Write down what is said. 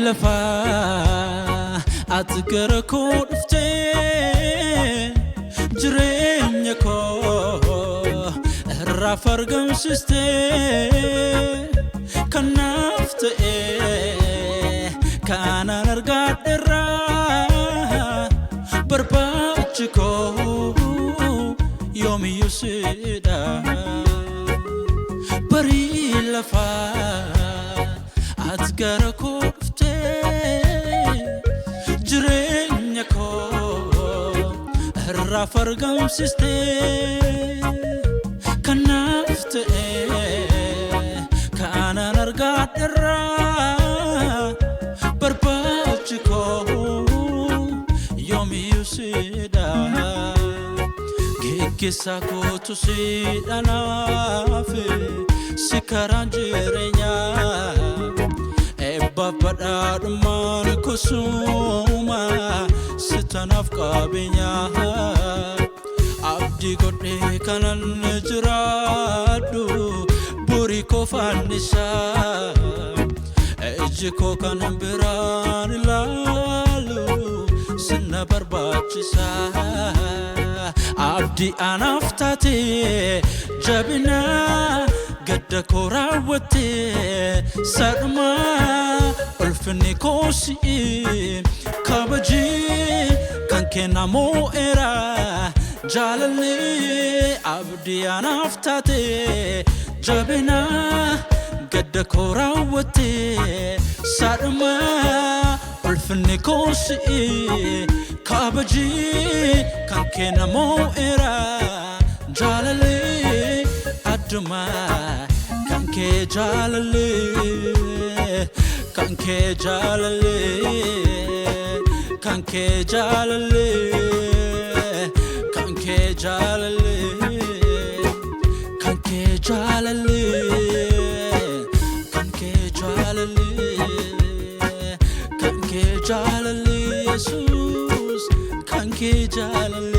Lafaa ati gara koo dhuftee jireenya koo irraa fargamsistee, kanaaf ta'e kanan argadherraa barbaachi koo yoomiyyuu sidha. Barii lafaa ati gara koo dhuftee jireenya koo irraa fargamsistee, kanaaf ta'e kanan argadherraa barbaachi koo yoomiyyuu sidha. Geggeessaa kootu si dhanaaf si karaan jireenyaa, eebbaaf badhaadhummaan kusuma si tanaaf qabeenyaa. Abdii godhee kanan jiraadhu burii koo fannisaa, ijji koo kan biraan ilaalu sinna barbaachisaa. Abdii anaaf taate, jabina gadda koo raawwatte sadhuma. Ulfinni koo si'i, kabajii kan kennamoo era jaalalli. Abdii anaaf taate, jabina gadda koo raawwatte sadhuma. Ulfinni koo si'i, kabajii kan kennamoo era jaalalli adduma kan kee jaalalli, kan kee jaalalli, kan kee jaalalli, kan kee jaalalli, kan kee jaalalli, kan kee jaalalli, kan kee jaalalli, Yesuus, kan kee jaalalli.